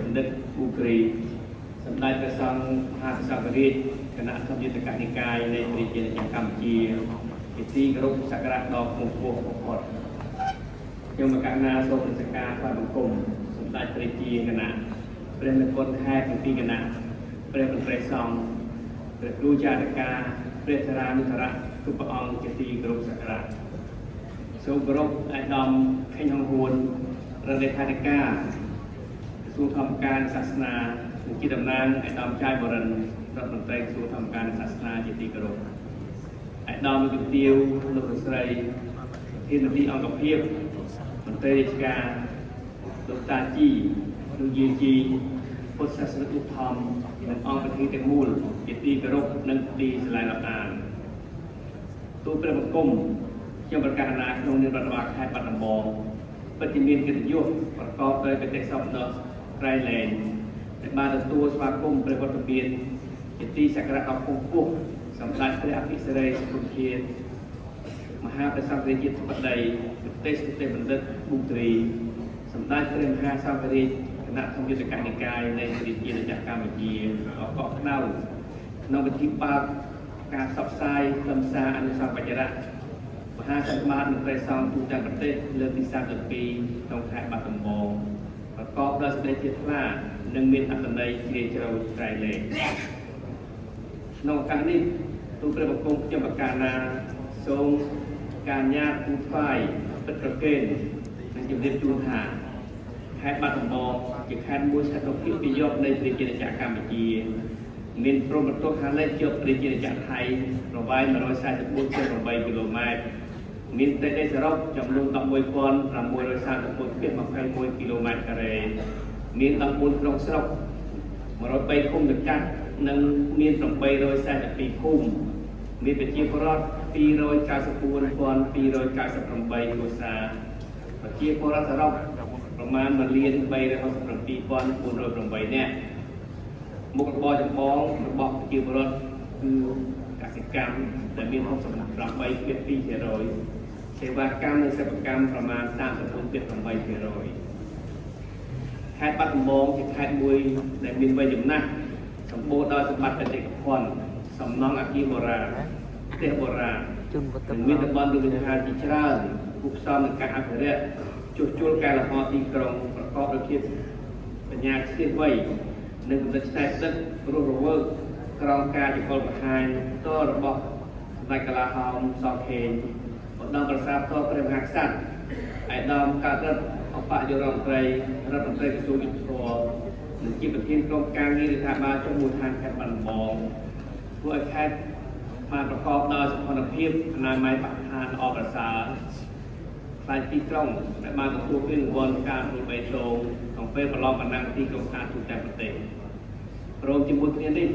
បណ្ឌិតពូគ្រីសម្ដេចព្រះសង្ឃមហាសង្ឃរាជគណៈធម្មយុត្តិកនិកាយនៃព្រះរាជាណាចក្រកម្ពុជាជាទីគោរពសក្ការៈដ៏ខ្ពង់ខ្ពស់បំផុតខ្ញុំមកកណាសូមសក្ការថ្វាយបង្គំសម្ដេចព្រះជាគណៈព្រះនគរខេត្តទាំងពីរគណៈព្រះមន្ត្រីសង្ឃព្រះគ្រូចារិកាព្រះធរានុធរៈគ្រប់ព្រះអង្គជាទីគោរពសក្ការៈសូមគោរពអាយដាមខេងហងហួនរដ្ឋលេខាធិការ ក្រសួងធម្មការនិងសាសនានិងជាតំណាងឯកឧត្តមចាយបរិនរដ្ឋមន្ត្រីក្រសួងធម្មការនិងសាសនាជាទីគោរពឯកឧត្តមលោកជំទាវលោកស្រីធានមន្ទីរអង្គភាពមន្ត្រីរាជការលោកតាជីលោកយាជីពុទ្ធសាសនិកឧត្តមនិងអង្គពិធីទាំងមូលជាទីគោរពនិងទីស្រឡាញ់រាប់អានទូលព្រះបង្គំខ្ញុំប្រកាសណាក្នុងនាមរដ្ឋបាលខេត្តបាត់ដំបងពិតជាមានកិត្តិយសប្រកបដោយបេតិកសពដ៏ក្រៃលែងដែលបានទទួលស្វាគមន៍ព្រះវត្តមានជាទីសក្ការៈដ៏ខ្ពង់ខ្ពស់សម្ដេចព្រះអភិសិរេសុគធាមហាព្រះសង្ឃរាជធិបតីប្រទេសប្រទេសបណ្ឌិតបុត្រីសម្ដេចព្រះមហាសង្ឃរាជគណៈធម្មយុត្តិកនិកាយនៃព្រះរាជាណាចក្រកម្ពុជាដ៏កក់ក្ដៅក្នុងពិធីបើកការផ្សព្វផ្សាយខ្លឹមសារអនុស្សវចរៈមហាសន្និបាតនិងព្រះសង្ឃទូទាំងប្រទេសលើកទី32ក្នុងខេត្តបាត់ដំបងប្រកបដោយសេចក្តីជ្រះថ្លានិងមានអត្ថន័យជ្រាលជ្រៅក្រៃលែងក្នុងឱកាសនេះទូលព្រះបង្គំខ្ញុំប្រកាសណាសូមការញ្ញាតទូថ្វាយពិតប្រកេននិងជម្រាបជូនថាខេត្តបាត់ដំបងជាខេត្តមួយស្ថិតនៅភាគពាយព្យនៃប្រជាណាចក្រកម្ពុជា មានព្រំប្រទល់ខាងលិចជាប់ប្រជាណាចក្រថៃប្រវែង144.8គីឡូម៉ែត្រមានផ្ទៃដីសរុបចំនួន11,634.21គីឡូម៉ែត្រការ៉េមាន14ក្រុងស្រុក103ឃុំសង្កាត់និងមាន842ភូមិមានប្រជាពលរដ្ឋ294,298គ្រួសារប្រជាពលរដ្ឋសរុបប្រមាណ1លាន367,408នាក់ មុខរបរចម្បងរបស់ប្រជាពលរដ្ឋគឺកសិកម្មដែលមាន68.2%សេវាកម្មនិងសិប្បកម្មប្រមាណ34.8%ខេត្តបាត់ដំបងជាខេត្តមួយដែលមានវ័យចំណាស់សម្បូរដោយសម្បត្តិបេតិកភណ្ឌសំណង់អគារបុរាណផ្ទះបុរាណ ជូនវត្ត និងមានតំបន់រមណីយដ្ឋានជាច្រើនគួបផ្សំនឹងការអភិរក្សជួសជុលកែលម្អទីក្រុងប្រកបដោយភាពបញ្ញាឈ្លាសវៃនិងគំនិតច្នៃប្រឌិតរស់រវើកក្រោមការចង្កុលបង្ហាញតរបស់សម្ដេចកលាហោមសខេងឧត្តមប្រសាទតព្រះមហាក្សត្រឯកឧត្តមកើតរិទ្ធអបយុរដ្ឋមន្ត្រីរដ្ឋមន្ត្រីក្រសួងយុត្តិធម៌និងជាប្រធានក្រុមការងាររដ្ឋាភិបាលចុះមូលដ្ឋានខេត្តបាត់ដំបងធ្វើឲ្យខេត្ត បានប្រកបដោយសោភ័ណភាពអនាម័យបរិស្ថានល្អប្រសើរខ្លាយទីក្រុងដែលបានទទួលពានរង្វាន់ការរួចបៃតងក្នុងពេលប្រឡងប៉ុណ្ណឹងទីក្រុងស្អាតទូទាំងប្រទេសព្រមជាមួយគ្នានេះ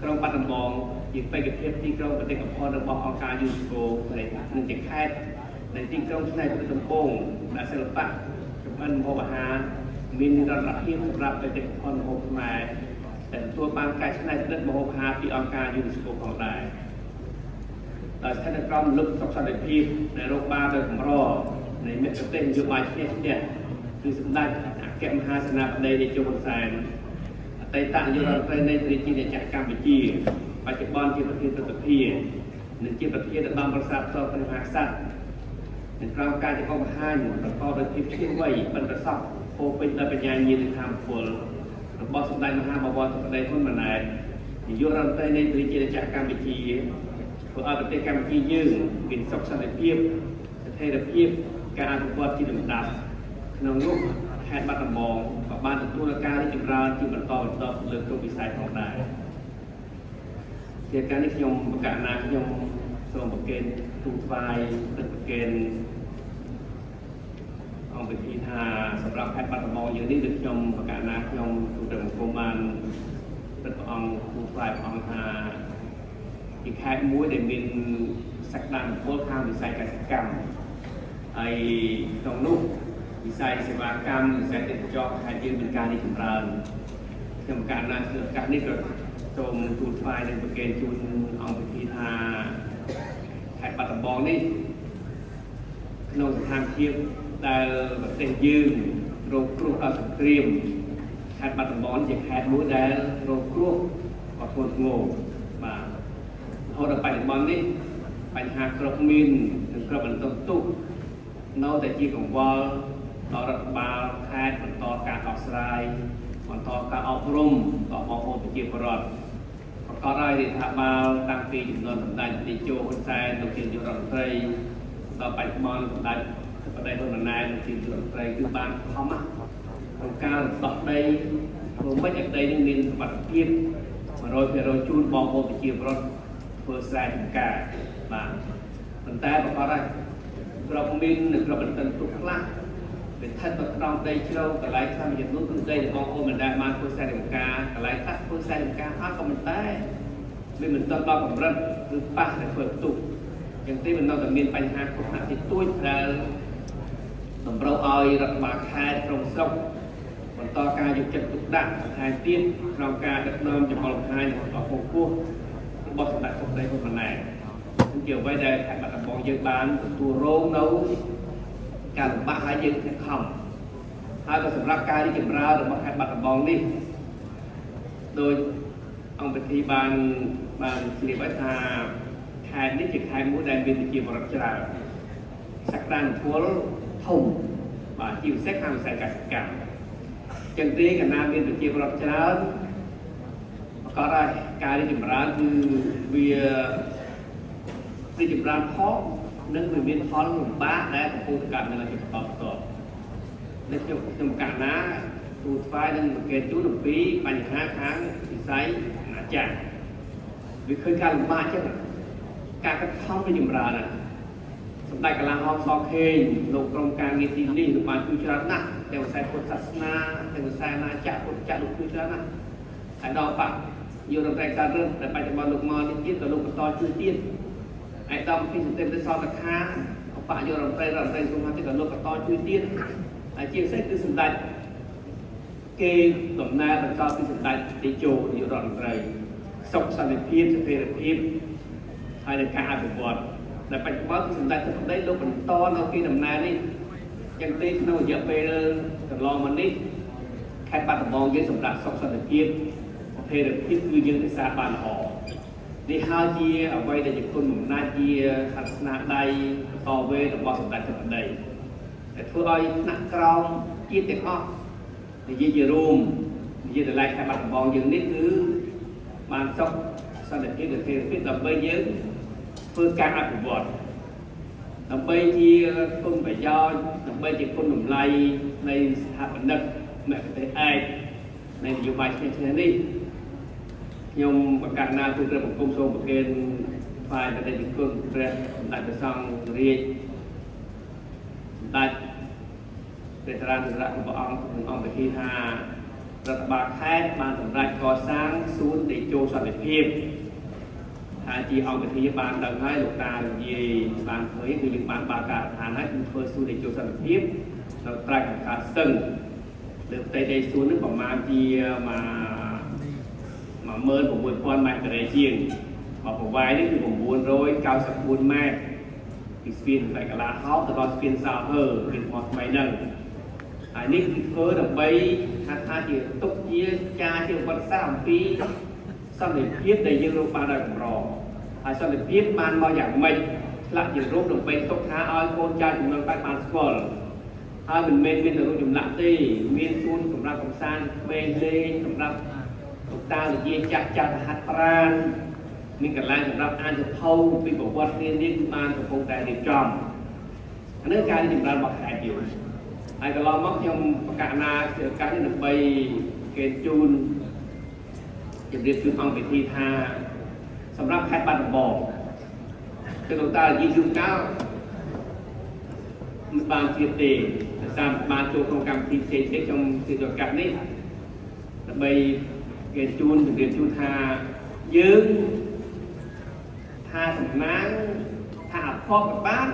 ក្រុងបាត់ដំបងជាបេក្ខភាពទីក្រុងបេតិកភណ្ឌរបស់អង្គការ UNESCO និងជាខេត្តនៃទីក្រុងឆ្នៃប្រឌិតដំបូងដែលសិល្បៈចម្អិនម្ហូបអាហារមាននិរន្តរភាពសម្រាប់បេតិកភណ្ឌម្ហូបខ្មែរដែលទទួលបានការច្នៃប្រឌិតម្ហូបអាហារពីអង្គការ UNESCO ផងដែរ ដោយស្ថិតនៅក្រោមលុបសុខសន្តិភាពដែលរកបានដោយកម្រនៃមគ្គទេសនយោបាយឈ្នះឈ្នះគឺសម្ដេចអគ្គមហាសេនាបតីតេជោហ៊ុនសែនអតីតនាយករដ្ឋមន្ត្រីនៃប្រជាណាចក្រកម្ពុជាបច្ចុប្បន្នជាប្រធានព្រឹទ្ធសភានិងជាប្រធានឧត្តមប្រសាទផ្ទាល់ព្រះមហាក្សត្រនិងក្រោមការចង្អុលបង្ហាញប្រកបដោយភាពឈ្លាសវៃប៉ិនប្រសប់ពោពេញដោយបញ្ញាញាណនិងធម៌ពលរបស់សម្ដេចមហាបវរធិបតីហ៊ុនម៉ាណែតនាយករដ្ឋមន្ត្រីនៃប្រជាណាចក្រកម្ពុជា ធ្វើឲ្យប្រទេសកម្ពុជាយើងមានសុខសន្តិភាពស្ថិរភាពការអភិវឌ្ឍជាលំដាប់ក្នុងនោះខេត្តបាត់ដំបងក៏បានទទួលការរីកចម្រើនជាបន្តបន្ទាប់លើគ្រប់វិស័យផងដែរជាការនេះខ្ញុំប្រកាសណាខ្ញុំសូមប្រកេនទូលថ្វាយទឹកប្រកេនអង្គពិធីថាសម្រាប់ខេត្តបាត់ដំបងយើងនេះដូចខ្ញុំប្រកាសណាខ្ញុំទូលព្រះបង្គំបានព្រះអង្គទូលថ្វាយព្រះអង្គថា ជាខេត្តមួយដែលមានសក្តានុពលខាងវិស័យកសិកម្មហើយក្នុងនោះវិស័យសេវាកម្មវិស័យទេសចរណ៍ខេត្តយើងមានការរីកចម្រើនខ្ញុំការណាឱកាសនេះក៏សូមទូលថ្វាយនិងប្រគេនជូនអង្គពិធីថាខេត្តបាត់ដំបងនេះក្នុងស្ថានភាពដែលប្រទេសយើងរងគ្រោះដោយសង្គ្រាមខ ខេត្តបាត់ដំបងជាខេត្តមួយដែលរងគ្រោះក៏ធ្ងន់ធ្ងរបាទរហូតដល់បច្ចុប្បន្ននេះបញ្ហាគ្រាប់មីននិងគ្រាប់បន្ទោទុះនៅតែជាកង្វល់ដល់រដ្ឋបាលខេត្តបន្តការដោះស្រាយបន្តការអប់រំដល់បងប្អូនប្រជាពលរដ្ឋប្រកបដោយរដ្ឋបាលតាំងពីចំនួនសម្ដេចតេជោហ៊ុនសែនលោកជានាយករដ្ឋមន្ត្រីដល់បច្ចុប្បន្នសម្ដេចប្តីហ៊ុនម៉ាណែតលោកជានាយករដ្ឋមន្ត្រីគឺបានខំណាស់ក្នុងការដោះដីធ្វើម៉េចឲ្យដីនឹងមានសុវត្ថិភាព100%ជូនបងប្អូនប្រជាពលរដ្ឋធ្វើស្រែចម្ការបាទប៉ុន្តែប្រកបហើយក្របមីននិងក្របបន្តិនទុកខ្លះវាស្ថិតនៅក្រោមដីជ្រៅកន្លែងខ្លះមួយចំនួនគឺដីរបស់បងប្អូនមិនដែលបានធ្វើស្រែចម្ការកន្លែងខ្លះធ្វើស្រែចម្ការហើយក៏មិនតែវាមិនទាន់ដល់កម្រិតឬប៉ះតែធ្វើផ្ទុះយ៉ាងទេមិននៅតែមានបញ្ហាគ្រោះថ្នាក់តិចតួចដែលតម្រូវឲ្យរដ្ឋបាលខេត្តក្រុងស្រុកបន្តការយកចិត្តទុកដាក់បន្ថែមទៀតក្នុងការដឹកនាំចំអល់បង្ហាញរបស់ពពោះរបស់សម្ដេចពុទ្ធដីហ៊ុនម៉ាណែតជាអ្វីដែលខេត្តបាត់ដំបងយើងបានទទួលរងនៅការលំបាកហើយយើងខំហើយក៏សម្រាប់ការរីកចម្រើនរបស់ខេត្តបាត់ដំបងនេះដោយអង្គពិធីបានបានជ្រាបឲ្យថាខេត្តនេះជាខេត្តមួយដែលមានប្រជាពលរដ្ឋច្រើនសក្តានុពលធំបាទជាពិសេសខាងវិស័យកសិកម្មចឹងទេកាលណាមានប្រជាពលរដ្ឋច្រើនប្រកបហើយការរីកចម្រើនគឺវារីកចម្រើនផងនិងវាមានផលលំបាកដែលកំពុងកើតឡើងជាបន្តបន្ទាប់នេះខ្ញុំខ្ញុំកាលណាទូថ្វាយនឹងប្រកេតជូនអំពីបញ្ហាខាងវិស័យអាណាចក្រវាឃើញការលំបាកចឹងការខិតខំរីកចម្រើនណាសម្ដេចកលាហោមសខេងលោកក្រុមការងារទីនេះលោកបានជួយច្រើនណាស់ទាំងវិស័យពុទ្ធសាសនាទាំងវិស័យអាណាចក្រពុទ្ធចក្រលោកជួយច្រើនណាស់ហើយដល់បាក់យករដ្ឋមន្ត្រីកើតរឿងដែលបច្ចុប្បន្នលោកមកនេះទៀតក៏លោកបន្តជួយទៀតឯកឧត្តមភិសន្តិសតខាអបយករដ្ឋមន្ត្រីរដ្ឋមន្ត្រីសុខាទៀតក៏លោកបន្តជួយទៀតហើយជាពិសេសគឺសម្ដេចគេដំណើរបន្តពីសម្ដេចតេជោនាយករដ្ឋមន្ត្រីសុខសន្តិភាពស្ថិរភាពហើយនឹងការអភិវឌ្ឍដែលបច្ចុប្បន្នគឺសម្ដេចធិបតីលោកបន្តនៅគេដំណើរនេះចឹងទេក្នុងរយៈពេលកន្លងមកនេះខេត្តបាត់ដំបងយើងសម្រាប់សុខសន្តិភាពស្ថិរភាពគឺយើងរក្សាបានល្អនេះហើយជាអ្វីដែលជាគុណបំណាច់ជាសាសនាដៃបន្តវេនរបស់សម្ដេចធិបតីដែលធ្វើឲ្យថ្នាក់ក្រោមជាតិទាំងអស់និយាយជារួមនិយាយដល់ឡែកខេត្តបាត់ដំបងយើងនេះគឺបានសុខសន្តិភាពនិងស្ថិរភាពដើម្បីយើងធ្វើការអភិវឌ្ឍដើម្បីជាគុណប្រយោជន៍ដើម្បីជាគុណតម្លៃនៃស្ថាបនិកមគ្គទេសឯកនៃនយោបាយឈ្នះឈ្នះនេះខ្ញុំប្រកាសណាទូព្រះបង្គំសូមប្រគេនថ្វាយព្រះតេជគុណព្រះសម្ដេចព្រះសង្ឃរាជសម្ដេចព្រះតារានុរៈរបស់អង្គក្នុងអង្គពិធីថារដ្ឋបាលខេត្តបានសម្រេចកសាងសួនតេជោសន្តិភាពហើយជាអង្គពិធីបានដឹងហើយលោកតានិយាយបានឃើញគឺយើងបានបើកការដ្ឋានហើយគឺធ្វើសួនតេជោសន្តិភាពនៅត្រាច់កង្កាត់ស្ទឹងលើផ្ទៃដីសួននេះប្រមាណជា16000ម៉ែត្រការ៉េជាងបើប្រវែងនេះគឺ994ម៉ែត្រពីស្ពានផ្នែកកលាហោទៅដល់ស្ពានសាហឺស្ពានថ្មថ្មីហ្នឹងហើយនេះគឺធ្វើដើម្បីថាថាជាទុកជាការជាប្រវត្តិសាស្ត្រអំពីសន្តិភាពដែលយើងរកបានដោយកម្រហើយសន្តិភាពបានមកយ៉ាងម៉េចឆ្លាក់ជារូបដើម្បីទុកថាឲ្យកូនចៅចំនួនបែបបានស្គាល់ហើយមិនមែនមានតែរូបចម្លាក់ទេមានសួនសម្រាប់កំសាន្តក្មេងលេងសម្រាប់លោកតាវិជាចាស់ចាស់ហាត់ប្រាណមានកន្លែងសម្រាប់អានសៀវភៅពីប្រវត្តិនានាគឺបានកំពុងតែរៀបចំអានេះការរីកចម្រើនរបស់ខេត្តយើងហើយកន្លងមកខ្ញុំប្រកាសណាជាឱកាសនេះដើម្បីគេជូនជម្រាបជូនអង្គពិធីថាសម្រាប់ខេត្តបាត់ដំបងគឺលោកតានិយាយជួនកាលមិនបានជាទេដោយសារបានចូលក្នុងកម្មវិធីផ្សេងៗខ្ញុំជាឱកាសនេះដើម្បីគេជូនជម្រាបជូនថាយើងថាសំណាងថាអភ័ព្វក៏បាន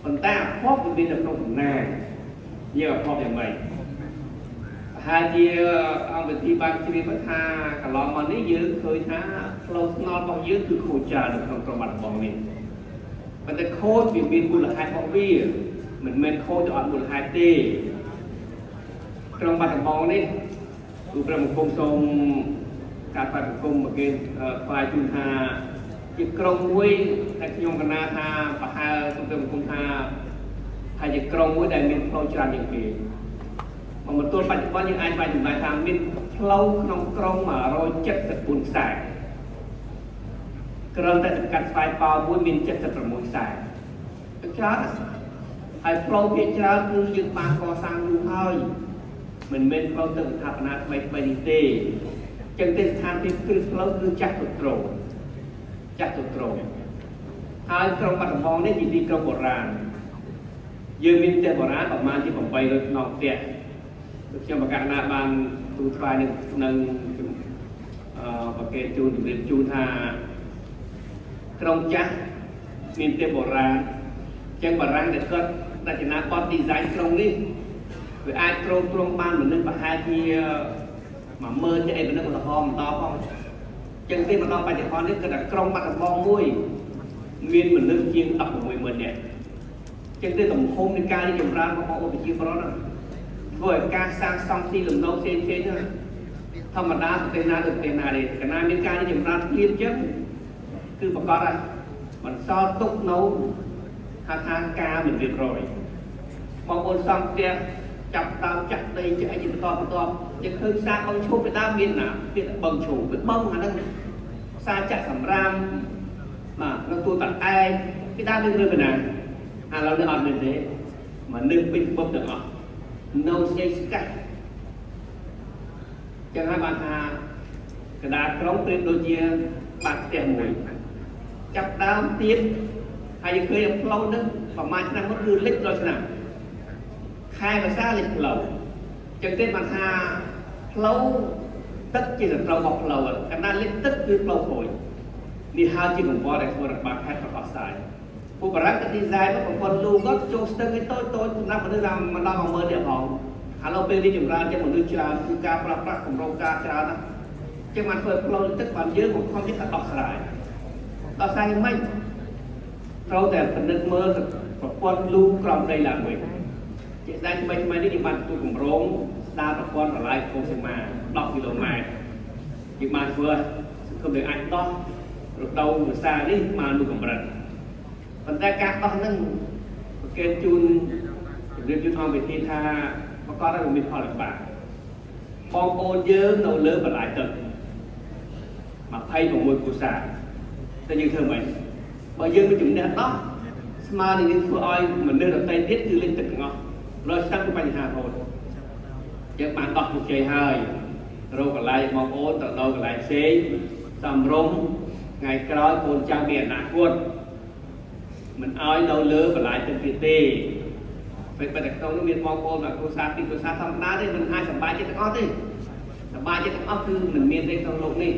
ប៉ុន្តែអភ័ព្វវាមាននៅក្នុងសំណាងយើងអភ័ព្វយ៉ាងម៉េចប្រហែលជាអង្គវិធីបានជ្រាបថាកន្លងមកនេះយើងឃើញថាផ្លូវថ្នល់របស់យើងគឺខូចច្រើននៅក្នុងក្រុងបាត់ដំបងនេះប៉ុន្តែខូចវាមានមូលហេតុរបស់វាមិនមែនខូចទៅអត់មូលហេតុទេក្រុងបាត់ដំបងនេះ ទូព្រះបង្គំសូមការថ្វាយបង្គំមកគេថ្វាយជូនថាជាក្រុងមួយដែលខ្ញុំកណាថាប្រហែលទូព្រះបង្គំថាថាជាក្រុងមួយដែលមានផ្លូវច្រើនជាងគេមកមកទល់បច្ចុប្បន្នយើងអាចបាយចម្លើយថាមានផ្លូវក្នុងក្រុង174ខ្សែក្រុងតែសង្កាត់ស្វាយប៉ោមួយមាន76ខ្សែទៅច្រើនណាស់ហើយផ្លូវភាគច្រើនគឺយើងបានកសាងយូរហើយមិនមែនផ្លូវទៅស្ថាបនាថ្មីថ្មីនេះទេចឹងទេស្ថានភាពគ្រឹះផ្លូវគឺចាស់ទ្រុឌទ្រោមចាស់ទ្រុឌទ្រោមហើយក្រុងបាត់ដំបងនេះជាទីក្រុងបុរាណយើងមានផ្ទះបុរាណប្រមាណជា800ខ្នងផ្ទះដូចខ្ញុំប្រកាសណាបានទូថ្វាយនឹងនឹងអឺប្រកេតជូនជម្រាបជូនថាក្រុងចាស់មានផ្ទះបុរាណចឹងបារាំងដែលគាត់រចនាបថ design ក្រុងនេះវាអាចទ្រទ្រង់បានមនុស្សប្រហែលជា10000ទៅអីមនុស្សឧទាហរណ៍បន្តផងចឹងទេមកដល់បច្ចុប្បន្ននេះគឺតែក្រុងបាត់ដំបងមួយមានមនុស្សជាង160,000នាក់ចឹងទេទំហំនៃការរីកចម្រើនរបស់បងប្អូនប្រជាពលរដ្ឋហ្នឹងធ្វើឲ្យការសាងសង់ទីលំនៅផ្សេងផ្សេងហ្នឹងធម្មតាប្រទេសណាទៅប្រទេសណាទេកាលណាមានការរីកចម្រើនភ្លាមចឹងគឺប្រកាសថាបន្សល់ទុកនៅហៅថាការមិនរៀបរយបងប្អូនសង់ផ្ទះចាប់ដើមចាក់ដីចាក់អីជាបន្តបន្ទាប់យើងឃើញផ្សារបឹងឈូកពីដើមមានណាពាក្យបឹងឈូកវាបឹងអាហ្នឹងផ្សារចាក់សម្រាមបាទនៅទូតតែឯងពីដើមមានរឿងពីណាឥឡូវនេះអត់មានទេមនុស្សពេញបឹបទាំងអស់នៅស្អីស្កាស់ចឹងហើយបានថាកដាក្រុងប្រៀបដូចជាបាត់ផ្ទះមួយចាប់ដើមទៀតហើយយើងឃើញផ្លូវហ្នឹងប្រហែលឆ្នាំមុនគឺលិចដល់ឆ្នាំខែភាសាលិចផ្លូវចឹងទេបានថាផ្លូវទឹកជាសត្រូវរបស់ផ្លូវកណ្ដាលលិចទឹកគឺផ្លូវខូចនេះហើយជាកង្វល់ដែលធ្វើរដ្ឋបាលខេត្តប្រកបស្រាយពួកបារាំងក៏ design មកប្រព័ន្ធលូគាត់ចូលស្ទឹងឲ្យតូចតូចសម្រាប់មនុស្សតាមមិនដល់10000នាក់ផងឥឡូវពេលនេះចម្រើនចឹងមនុស្សច្រើនគឺការប្រើប្រាស់គម្រោងការច្រើនណាស់ចឹងបានធ្វើផ្លូវទឹកបានយើងបង្ខំចិត្តដោះស្រាយដោះស្រាយយ៉ាងម៉េចត្រូវតែពិនិត្យមើលប្រព័ន្ធលូក្រោមដីឡើងវិញជាក់ស្ដែងថ្មីថ្មីនេះយើងបានទទួលគម្រោងស្ដារប្រព័ន្ធបន្លាយកូសម៉ា10គីឡូម៉ែត្រយើងបានធ្វើសង្គមដែលអាចដោះរដូវវស្សានេះបានមួយកម្រិតប៉ុន្តែការដោះហ្នឹងប្រកេនជូនជម្រាបជូនអង្គវិធីថាប្រកបដោយមានផលលំបាកបងប្អូនយើងនៅលើបន្លាយទឹក26គ្រួសារតែយើងធ្វើម៉េចបើយើងមានជំនះដោះស្មើនឹងយើងធ្វើឲ្យមនុស្សដទៃទៀតគឺលេចទឹកទាំងអស់រយឆ្នាំគឺបញ្ហារហូតយើងបានដោះជោគជ័យហើយរកកន្លែងបងប្អូនទៅដល់កន្លែងផ្សេងសំរុំថ្ងៃក្រោយកូនចៅមានអនាគតមិនឲ្យនៅលើបន្លាយទឹកទៀតទេពេលតែក្នុងនោះមានបងប្អូនគ្រួសារពីរគ្រួសារធម្មតាទេមិនអាចសប្បាយចិត្តទាំងអស់ទេសប្បាយចិត្តទាំងអស់គឺមិនមានទេក្នុងលោកនេះ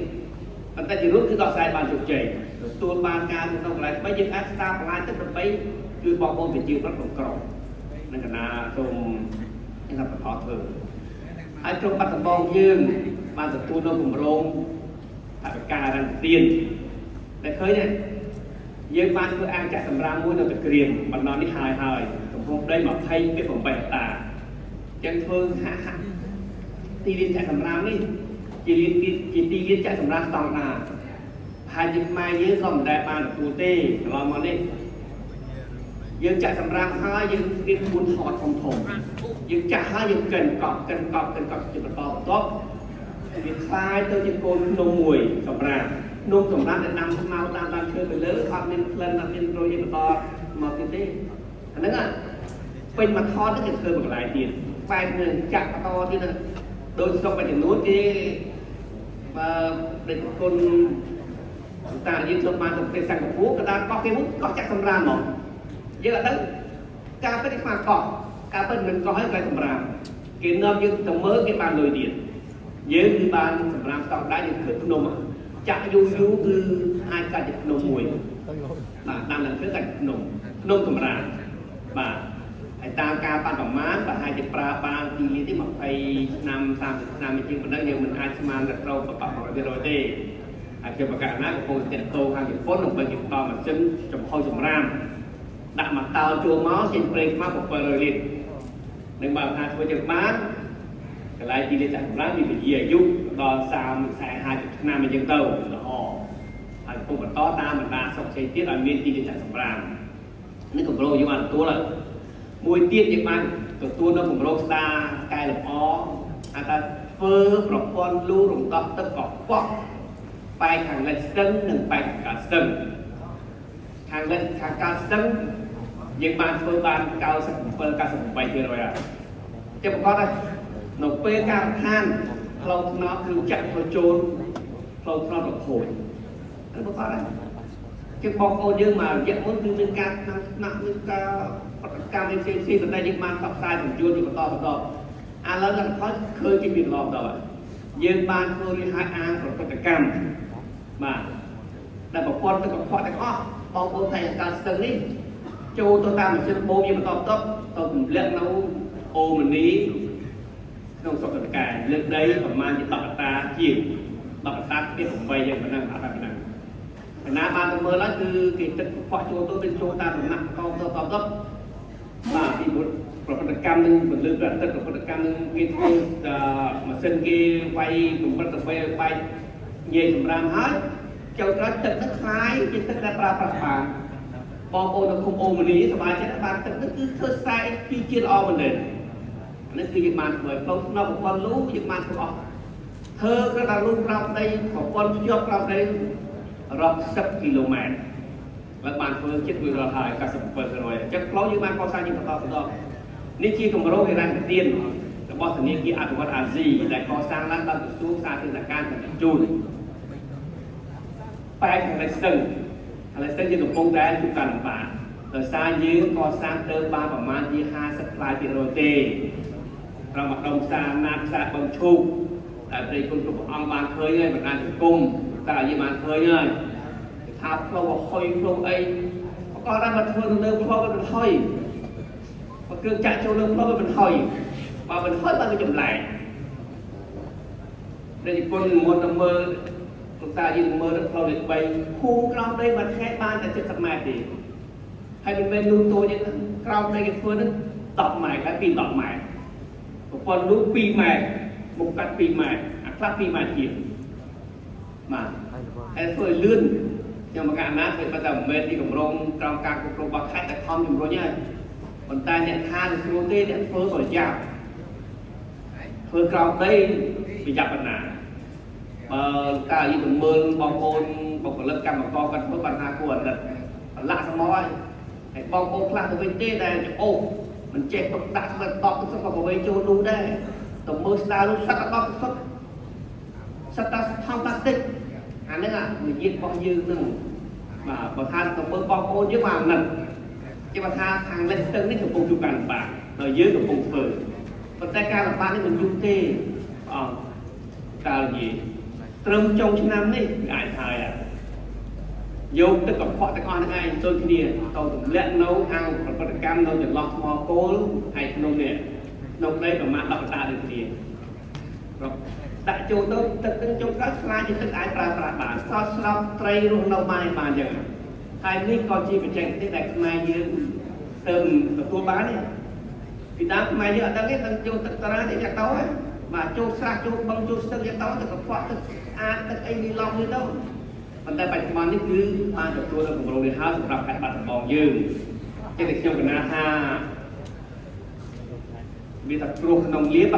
ប៉ុន្តែជារួមគឺដោះស្រាយបានជោគជ័យទទួលបានការក្នុងកន្លែងថ្មីយើងអាចស្ដារបន្លាយទឹកដើម្បីជួយបងប្អូនប្រជាពលរដ្ឋក្នុងក្រុងនឹងកណាសូមខ្ញុំថាបន្តធ្វើហើយក្រុមបាត់ដំបងយើងបានទទួលនៅគម្រោងថវិការរំទានតែឃើញទេយើងបានធ្វើអាងចាក់សម្រាមមួយនៅតាក្រៀមបណ្ដោះនេះហើយហើយទំហំដី20.8ហិកតាចឹងធ្វើហាក់ហាក់ទីលានចាក់សម្រាមនេះជាលានជាទីលានចាក់សម្រាមស្តង់ដារហើយជាខ្មែរយើងក៏មិនដែលបានទទួលទេកន្លងមកនេះយើងចាក់សម្រាមហើយយើងមាន4ថតធំធំយើងចាក់ហើយយើងកិនកប់កិនកប់កិនកប់ជាបន្តបន្ទាប់វាខ្លាយទៅជាកូនភ្នំមួយសម្រាមភ្នំសម្រាប់ដែលដាំស្មៅតាមដើមឈើទៅលើអត់មានក្លិនអត់មានរុយអីបន្តមកទៀតទេអាហ្នឹងពេញមួយថតហ្នឹងគេធ្វើមួយកន្លែងទៀតបែបនឹងចាក់បន្តទៀតហ្នឹងដូចស្រុកមួយចំនួនគេបើដូចគុណតាយើងធ្លាប់បានទៅប្រទេសសិង្ហបុរីក៏ដើរកោះគេមួយកោះចាក់សម្រាមហ្មងយើងអត់ដឹងការពិតគេខ្វះកោះការពិតមិនកោះហើយកន្លែងសម្រាមគេនាំយើងទៅមើលគេបានលុយទៀតយើងគឺបានសម្រាមស្តង់ដារយើងធ្វើភ្នំចាក់យូរយូរគឺអាចកាត់ជាភ្នំមួយបាទតាមឡើងធ្វើកាត់ភ្នំភ្នំសម្រាមបាទហើយតាមការប៉ាន់ប្រមាណប្រហែលជាប្រើបានទីនេះទេ20ឆ្នាំ30ឆ្នាំជាងប៉ុណ្ណឹងយើងមិនអាចស្មានតែត្រូវប្រកប100%ទេហើយខ្ញុំប្រកាសណាកំពុងតាក់ទងខាងជប៉ុនដើម្បីគេបន្តម៉ាស៊ីនចំហុយសម្រាមដាក់មកតោចូលមកចេញប្រេងខ្មៅ700លីត្រនឹងបើថាធ្វើចឹងបាន កន្លែងទីលានចាក់កម្លាំងមានពជាអាយុដល់30 40 50ឆ្នាំអញ្ចឹងទៅល្អហើយកំពុងបន្តតាមបណ្ដាស្រុកផ្សេងទៀតឲ្យមានទីលានចាក់សម្រាមនេះគម្រោងយើងបានទទួលហើយមួយទៀតយើងបានទទួលនៅគម្រោងស្ដារកែលម្អហៅថាធ្វើប្រព័ន្ធលូរំដោះទឹកកខ្វក់ប៉ែកខាងលិចស្ទឹងនិងប៉ែកខាងកើតស្ទឹងខាងលិចខាងកើតស្ទឹងយើងបានធ្វើបាន97 98%ហើយចាំប្រកបហើយនៅពេលការដ្ឋានផ្លូវថ្នល់គឺចាក់ទៅចូលផ្លូវថ្នល់រខូចហើយប្រកបហើយជាបងប្អូនយើងមករយៈមុនគឺមានការថ្នាក់ថ្នាក់មានការប្រតិកម្មផ្សេងផ្សេងប៉ុន្តែយើងបានផ្សព្វផ្សាយបញ្ជូនជាបន្តបន្តឥឡូវលទ្ធផលឃើញជាមានឡំដល់យើងបានធ្វើរួចហើយអាងប្រតិកម្មបាទដែលប្រព័ន្ធទឹកកខ្វក់ទាំងអស់បងប្អូនតែការស្ទឹងនេះចូលទៅតាមម៉ាស៊ីនបូមយើងបន្តបន្តទៅទម្លាក់នៅអូមនីក្នុងស្រុកតកែលើកដីប្រមាណជា10កតាជាង10កតាពី8យ៉ាងប៉ុណ្ណឹងអត់តែប៉ុណ្ណឹងកណាបានទៅមើលហើយគឺគេទឹកកខ្វក់ចូលទៅវាចូលតាមដំណាក់តតតតបាទពីប្រតិកម្មនឹងពន្លឺព្រះអាទិត្យប្រតិកម្មនឹងគេធ្វើម៉ាស៊ីនគេវាយកម្រិតទៅបែកញែកសម្រាមហើយចូលក្រោយទឹកនឹងคล้ายជាទឹកដែលប្រើប្រាស់បានបងប្អូននៅឃុំអូមនីសប្បាយចិត្តបានទឹកនឹងគឺធ្វើខ្សែពីជាតិល្អមែនទេនេះគឺយើងបានធ្វើផ្លូវថ្នល់ប្រព័ន្ធលូយើងបានធ្វើអស់ធ្វើក្រដាលូក្រោមដីប្រព័ន្ធភ្ជាប់ក្រោមដីរាប់សិបគីឡូម៉ែត្រឡើងបានធ្វើចិត្តរួចរាល់ហើយ97%អញ្ចឹងផ្លូវយើងបានកសាងជាបន្តបន្តនេះជាគម្រោងហិរញ្ញប្បទានរបស់ធនាគារអភិវឌ្ឍអាស៊ីដែលកសាងឡើងដោយក្រសួងសាធារណការនិងជញ្ជូនប៉ែកខាងលិចស្ទឹងខាងលិចស្ទឹងយើងកំពុងតែជួបការលំបាកដោយសារយើងកសាងទៅបានប្រមាណជា50ផ្លាយភាគរយទេត្រង់ម្ដុំផ្សារណាតផ្សារបឹងឈូកតែព្រះគុណគ្រប់ព្រះអង្គបានឃើញហើយបណ្ដាញសង្គមតែយើងបានឃើញហើយថាផ្លូវហុយផ្លូវអីប្រកបដល់មកធ្វើនៅលើផ្លូវវាមិនហុយបើគ្រឿងចាក់ចូលលើផ្លូវវាមិនហុយបើមិនហុយបើវាចម្លែកព្រះគុណមុនទៅមើលលោកតាយើងមើលទៅផ្លូវលេខ3ភូមិក្រោមដីមួយថ្ងៃបានតែ70ម៉ែត្រទេហើយមិនមែនលូតូចទេក្រោមដីគេធ្វើនឹង10ម៉ែត្រហើយពី10ម៉ែត្រប្រព័ន្ធលូ2ម៉ែត្រមុខកាត់2ម៉ែត្រអាខ្លះ2ម៉ែត្រជាងបាទហើយធ្វើឲ្យលឿនខ្ញុំមកអាណាធ្វើបើតែមិនមែនទីកម្រងក្រោមការគ្រប់គ្រងរបស់ខេត្តតែខំជំរុញហើយប៉ុន្តែអ្នកថាទៅស្រួលទេអ្នកធ្វើក៏យ៉ាប់ធ្វើក្រោមដីប្រយ័ត្នបណ្ណាបើកាលយីទៅមើលបងប្អូនបុគ្គលិកកម្មករគាត់ធ្វើបញ្ហាគួរអាណិតប្រឡាក់សមហើយហើយបងប្អូនខ្លះទៅវិញទេដែលច្អូសមិនចេះទុកដាក់ស្លឹកតបទឹកសុទ្ធក៏វិញចូលនោះដែរទៅមើលស្ដារនោះសឹកតបទឹកសុទ្ធសត្វតាថងប្លាស្ទិកអាហ្នឹងអាវិញ្ញាណរបស់យើងហ្នឹងបាទបើថាទៅមើលបងប្អូនយើងមកអាណិតគេបើថាខាងលិចស្ទឹងនេះកំពុងជួបការលំបាកដល់យើងកំពុងធ្វើប៉ុន្តែការលំបាកនេះមិនយូរទេព្រះអង្គកាលនិយាយត្រឹមចុងឆ្នាំនេះវាអាចហើយយកទឹកកខ្វក់ទាំងអស់ហ្នឹងឯងដូចគ្នាទៅទម្លាក់នៅអាងប្រព្រឹត្តកម្មនៅចន្លោះថ្មគោលហើយក្នុងនេះក្នុងដីប្រមាណ10កតាដូចគ្នាដាក់ចូលទៅទឹកនឹងចុងក្រោយខ្លាចជាទឹកអាចប្រើប្រាស់បានសោតស្របត្រីរស់នៅបានបានអញ្ចឹងហើយនេះក៏ជាបច្ចេកទេសដែលខ្មែរយើងទៅទទួលបានទេពីដើមខ្មែរយើងអត់ដឹងទេដឹងចូលទឹកតារាទេចាក់ទៅហើយបាទចូលស្រះចូលបឹងចូលស្ទឹងចាក់ទៅទឹកកខ្វក់ទឹកស្អាតទឹកអីលីឡំនេះទៅប៉ុន្តែបច្ចុប្បន្ននេះគឺបានទទួលនៅគម្រោងនេះហើយសម្រាប់ខេត្តបាត់ដំបងយើងចឹងតែខ្ញុំកណាថាវាថាគ្រោះក្នុងលៀប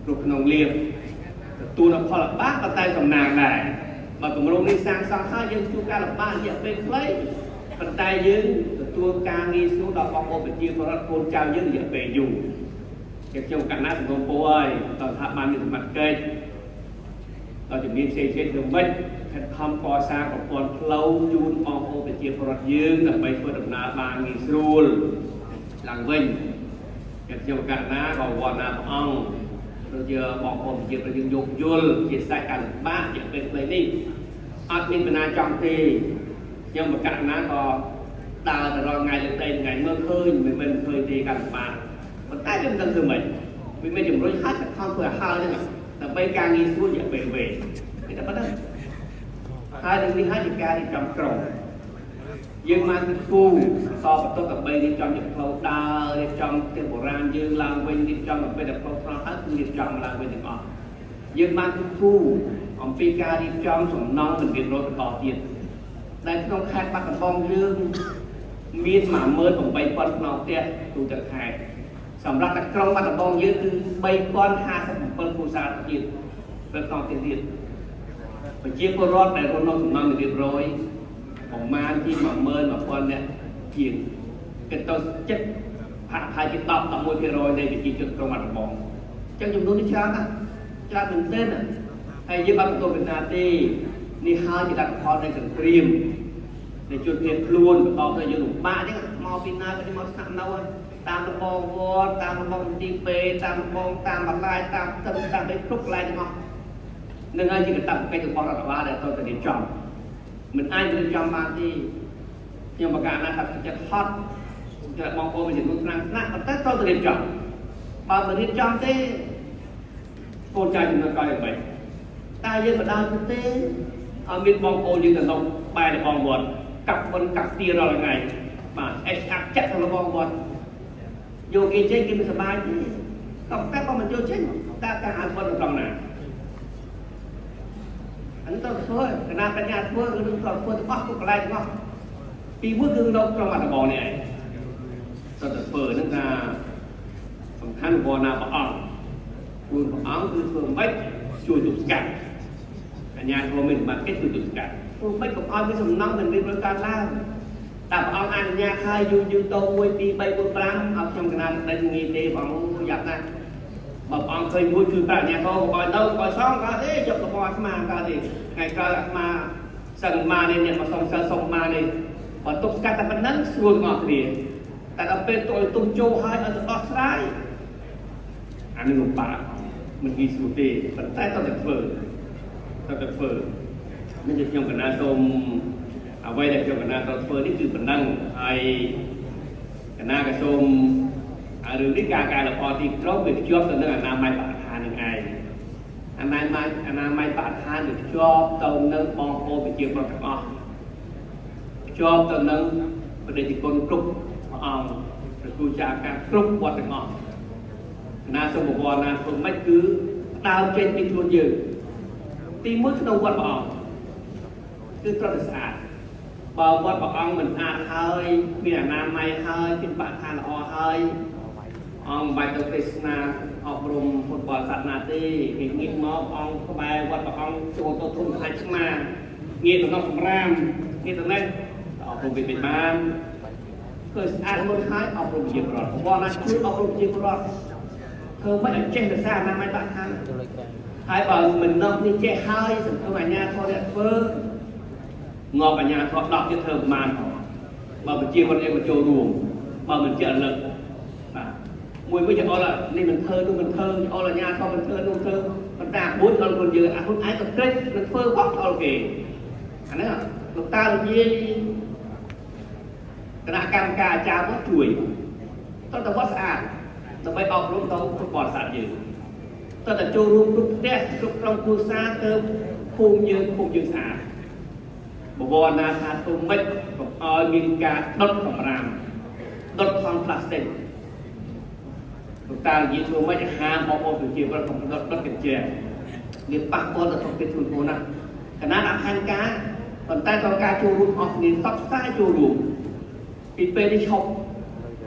គ្រោះក្នុងលៀបទទួលនៅផលលំបាកប៉ុន្តែសំណាងដែរបើគម្រោងនេះសាងសង់ហើយយើងជួបការលំបាករយៈពេលខ្លីប៉ុន្តែយើងទទួលការងាយស្រួលដល់បងប្អូនប្រជាពលរដ្ឋកូនចៅយើងរយៈពេលយូរគេខ្ញុំកណ្ណាសង្គមពោហើយតើស្ថាប័នមានសមត្ថកិច្ចដល់ជំនាញផ្សេងៗធ្វើម៉េចខិតខំកសាងប្រព័ន្ធផ្លូវជូនបងប្អូនប្រជាពលរដ្ឋយើងដើម្បីធ្វើដំណើរបានងាយស្រួលឡើងវិញគេខ្ញុំកណ្ណាក៏វត្តណាព្រះអង្គដូចជាបងប្អូនប្រជាពលរដ្ឋយើងយោគយល់ជាសាច់ការលំបាករយៈពេលខ្លីនេះអត់មានបណ្ណាចង់ទេខ្ញុំបកណាក៏ដើរទៅរាល់ថ្ងៃលើកដីថ្ងៃមើលឃើញមិនមែនឃើញទេការលំបាកប៉ុន្តែវាមិនដឹងធ្វើម៉េចវាមានជំរុញឲ្យខិតខំធ្វើឲ្យហើយហ្នឹងដើម្បីការងាយស្រួលរយៈពេលវែងគេតែប៉ុណ្ណឹងហើយនឹងនេះហើយជាការរៀបចំក្រុម យើងបានគិតគូរសបន្ទុកដើម្បីរៀបចំជាផ្លូវដើររៀបចំផ្ទះបុរាណយើងឡើងវិញរៀបចំដើម្បីតែផ្លូវថ្នល់ហើយគឺរៀបចំឡើងវិញទាំងអស់យើងបានគិតគូរអំពីការរៀបចំសំណង់មិនរៀបរយបន្តទៀតដែលក្នុងខេត្តបាត់ដំបងយើងមាន18000ខ្នងផ្ទះទូទាំងខេត្តសម្រាប់តែក្រុងបាត់ដំបងយើងគឺ3057គ្រួសារទៀតនៅក្នុងផ្ទះទៀតប្រជាពលរដ្ឋដែលរស់នៅសំណង់រៀបរយប្រមាណជា11000នាក់ជាងគិតទៅចិត្តហាក់ប្រហែលជា10 11%នៃប្រជាជនក្រុងបាត់ដំបងអញ្ចឹងចំនួននេះច្រើនណាស់ច្រើនមែនទែនណាហើយយើងអត់ទទួលបណ្ណាទេនេះហើយជាលទ្ធផលនៃសង្គ្រាមនៃជនភៀសខ្លួនបន្តទៅយើងលំបាកអញ្ចឹងមកពីណាក៏មកស្នាក់នៅតាមរបងវត្តតាមរបងមន្ទីរពេទ្យតាមរបងតាមបន្លាយតាមទឹកតាមអីគ្រប់កន្លែងទាំងអស់នឹងហើយជាកាតព្វកិច្ចរបស់រដ្ឋបាលដែលត្រូវតែរៀបចំមិនអាចរៀបចំបានទេខ្ញុំប្រកាសណាស់ថាចិត្តហត់សម្រាប់បងប្អូនមួយចំនួនខ្លាំងថ្នាក់ប៉ុន្តែត្រូវតែរៀបចំបើមិនរៀបចំទេកូនចៅចំនួនក្រោយយ៉ាងម៉េចតែយើងបដាទេឲ្យមានបងប្អូនយើងទៅនៅបែររបងវត្តកាប់បុនកាប់ទារាល់ថ្ងៃបាទអេសអាប់ចាក់ទៅរបងវត្តយកគេចេញគេមិនសប្បាយទេក៏តែបើមិនយកចេញតើការអនុវត្តនៅត្រង់ណាអានេះត្រូវធ្វើគណៈបញ្ញាធ្វើគឺនឹងត្រូវធ្វើទាំងអស់គ្រប់កន្លែងទាំងអស់ទីមួយគឺនៅក្នុងអត្តបងនេះឯងត្រូវតែធ្វើហ្នឹងថាសំខាន់វណ្ណាព្រះអង្គខ្លួនព្រះអង្គគឺធ្វើម៉េចជួយទប់ស្កាត់អញ្ញាធម៌មានសមត្ថកិច្ចជួយទប់ស្កាត់ធ្វើម៉េចកុំឲ្យមានសំណង់មិនរៀបរយកើតឡើងតែព្រះអង្គអនុញ្ញាតឲ្យយូរយូរទៅ1 2 3 4 5ឲ្យខ្ញុំកណាដេញងាយទេព្រះអង្គយ៉ាប់ណាស់បើព្រះអង្គឃើញមួយជួយប្រាជ្ញាធម៌កុំឲ្យទៅកុំឲ្យសងកើតទេយករបស់អាត្មាកើតទេថ្ងៃក្រោយអាត្មាសឹងមកនេះអ្នកមកសុំសិលសុំមកនេះបើទប់ស្កាត់តែប៉ុណ្្នឹងស្រួលទាំងអស់គ្នាតែដល់ពេលទៅឲ្យទុំចូលហើយឲ្យទៅដោះស្រាយអានេះលំបាកមិនងាយស្រួលទេប៉ុន្តែត្រូវតែធ្វើត្រូវតែធ្វើនេះជាខ្ញុំកណាសូមអ្វីដែលខ្ញុំកណាត្រូវធ្វើនេះគឺប៉ុណ្ណឹងហើយកណាក៏សូមឲ្យរឿងនេះការកែលម្អទីក្រុងវាភ្ជាប់ទៅនឹងអនាម័យបរិស្ថាននឹងឯងអនាម័យអនាម័យបរិស្ថានវាភ្ជាប់ទៅនឹងបងប្អូនប្រជាពលរដ្ឋទាំងអស់ភ្ជាប់ទៅនឹងប្រជាជនគ្រប់ព្រះអង្គព្រះគ្រូចារការគ្រប់វត្តទាំងអស់ណាសូមបវរណាធ្វើម៉េចគឺដើមចេញពីខ្លួនយើងទីមួយក្នុងវត្តព្រះអង្គគឺត្រូវតែស្អាតបើវត្តព្រះអង្គមិនស្អាតហើយមានអនាម័យហើយមានបរិស្ថានល្អហើយអង្គមិនបាច់ទៅទេសនាអប់រំពុទ្ធបរិស័ទណាទេគេងាកមកអង្គក្បែរវត្តព្រះអង្គចូលទៅធំអាចឆ្មាងាកទៅក្នុងសម្រាមងាកទៅនេះអប់រំវាមិនបានគឺស្អាតមុនហើយអប់រំជាប្រវត្តិបងណាជួយអប់រំជាប្រវត្តិធ្វើមិនឲ្យចេះភាសាអនាម័យបរិស្ថានហើយបើមិននឹកនេះចេះហើយសង្គមអាញាធរអ្នកធ្វើងាប់អាញាធរ10ទៀតធ្វើប្រមាណផងបើប្រជាពលរដ្ឋឯងមកចូលរួមបើមិនចេះរលឹកបាទមួយមួយចអល់នេះមិនធ្វើនោះមិនធ្វើចអល់អាញាធរមិនធ្វើនោះធ្វើប៉ុន្តែមួយចអល់ខ្លួនយើងអាខ្លួនឯងក៏ក្រេចនឹងធ្វើអត់ចអល់គេអាហ្នឹងលោកតានិយាយគណៈកម្មការអាចារ្យមកជួយតើតវត្តស្អាតដើម្បីអប់រំទៅពុទ្ធបរិស័ទយើងតើតចូលរួមគ្រប់ផ្ទះគ្រប់ក្រុមគ្រួសារទៅភូមិយើងភូមិយើងស្អាតបវរណាថាធ្វើម៉េចកុំឲ្យមានការដុតសម្រាមដុតថង់ផ្លាស្ទិកលោកតានិយាយធ្វើម៉េចហាមបងប្អូនប្រជាពលរដ្ឋកុំដុតដុតកញ្ចែវាប៉ះពាល់ដល់សុខភាពធ្ងន់ធ្ងរណាស់កណាដាក់ផែនការប៉ុន្តែត្រូវការចូលរួមអស់គ្នាសពផ្សាយចូលរួមពីពេលនេះឈប់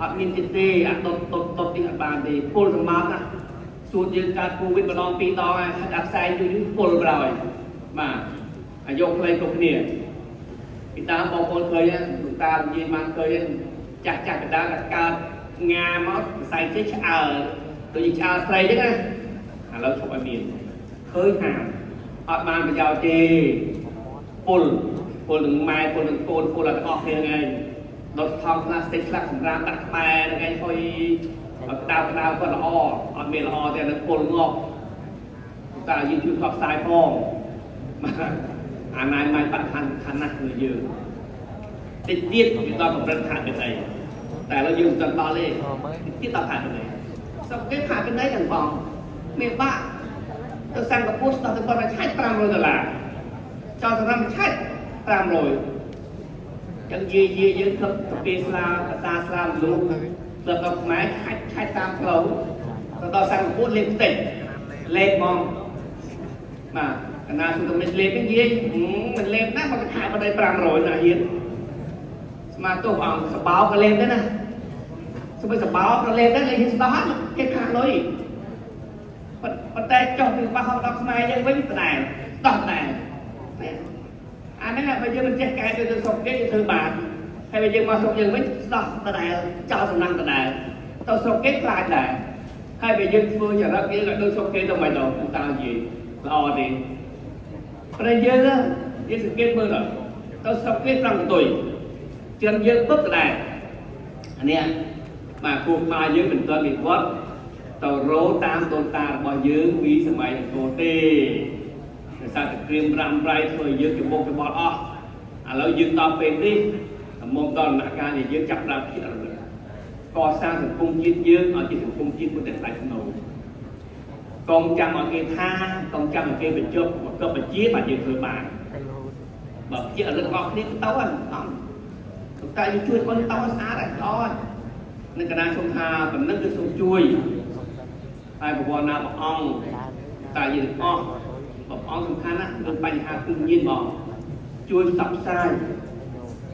អត់មានទៀតទេអាដុតដុតដុតនេះអត់បានទេពុលសម្បត្តិណាសួតយើងកើតកូវីដម្ដងពីរដងហើយអាផ្សែងយូរយូរពុលបណ្ដោយបាទអាយុខ្លីគ្រប់គ្នាពីតាមបងប្អូនឃើញលោកតានិយាយបានឃើញចាស់ចាស់កដាលកើតងាមកផ្សែងចេះឆ្អើដូចជាឆ្អើស្រីចឹងណាឥឡូវឈប់ឲ្យមានឃើញហាមអត់បានប្រយោជន៍ទេពុលពុលនឹងម៉ែពុលនឹងកូនពុលដល់ទាំងអស់គ្នាហ្នឹងឯងដុតថង់ផ្លាស្ទិកខ្លះសម្រាប់ដាក់ក្បែរហ្នឹងឯងហុយក្តៅក្តៅគាត់ល្អអត់មានល្អទេនឹងពុលងាប់តាយើងជួយផ្សព្វផ្សាយផងបាទអាណាម័យបរិស្ថានសំខាន់ណាស់គឺយើងតិចទៀតវាដល់កម្រិតផាកពិន័យតែឥឡូវយើងមិនទាន់ដល់ទេតិចទៀតដល់ផាកពិន័យសុខគេផាកពិន័យទាំងបងមានបាក់ទៅសិង្ហបុរីដល់ទៅគាត់ឆាច់500ដុល្លារចោលសម្រាប់ឆាច់500 ចឹងយាយយាយយើងធ្លាប់ទៅពីស្លាភាសាស្លាមនុស្សធ្លាប់ដល់ខ្មែរខាច់ខាច់តាមផ្លូវទៅដល់សិង្ហបុរីលេបតិចលេបហ្មងបាទកណាសុទ្ធមិនលេបទេយាយមិនលេបណាមកខែបដិ500ណាហ៊ានស្មាទោះអង្គសបោក៏លេបដែរណាស្បីសបោក៏លេបដែរលេបហ៊ានស្ដោះគេខាតលុយប៉ុន្តែចុះពីបាសដល់ខ្មែរយើងវិញដដែលដោះដែរអាហ្នឹងបើយើងមិនចេះកែទៅទៅស្រុកគេយើងធ្វើបានហើយបើយើងមកស្រុកយើងវិញស្ដោះដដែលចោលសំណាំងដដែលទៅស្រុកគេខ្លាចដែរហើយបើយើងធ្វើចរិតយើងក៏ដូចស្រុកគេទៅមិនដល់តើនិយាយល្អទេប្រយើងយើងសង្កេតមើលទៅស្រុកគេត្រង់កន្ទុយជឿនយើងពុកដដែលអានេះបាទគូខ្មែរយើងមិនទាន់វិវត្តទៅរោតាមដូនតារបស់យើងពីសម័យអង្គរទេដោយសារតែក្រៀមរ៉ាំរ៉ៃធ្វើឲ្យយើងច្បុកច្បល់អស់ឥឡូវយើងដល់ពេលនេះមុំដល់ដំណាក់កាលដែលយើងចាប់ផ្ដើមគិតរលឹកកសាងសង្គមជាតិយើងឲ្យជាសង្គមជាតិមួយដែលថ្លៃថ្នូរកុំចាំឲ្យគេថាកុំចាំឲ្យគេបញ្ចុះបង្កប់បញ្ជាបាទយើងធ្វើបានបើជារលឹកអស់គ្នាទៅហ្នឹងអតែយើងជួយคนទៅស្អាតហើយល្អហើយនឹងកណាសូមថាប៉ុណ្ណឹងគឺសូមជួយហើយប្រវត្តិណាព្រះអង្គតែយើងទាំងអស់ព្រះអង្គសំខាន់ណាស់រឿងបញ្ហាគ្រឿងញៀនបងជួយផ្សព្វផ្សាយ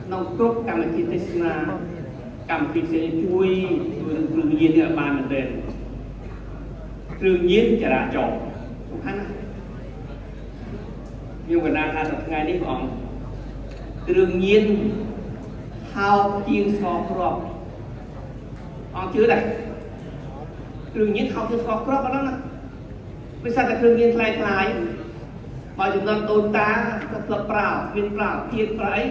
ក្នុងគ្រប់កម្មវិធីទេសនាកម្មវិធីផ្សេងជួយជួយរឿងគ្រឿងញៀននេះឲ្យបានមែនទែនគ្រឿងញៀនចរាចរណ៍សំខាន់ណាស់ខ្ញុំកណាថាថ្ងៃនេះព្រះអង្គគ្រឿងញៀនថោកជាងស្ករគ្រាប់អង្គជឿដែរគ្រឿងញៀនថោកជាងស្ករគ្រាប់អត់ហ្នឹងណាវាសិតតែគ្រឿងញៀនថ្លៃថ្លៃបើចំណងដូនតាក៏ធ្លាប់ប្រើមានប្រើភៀនប្រើអី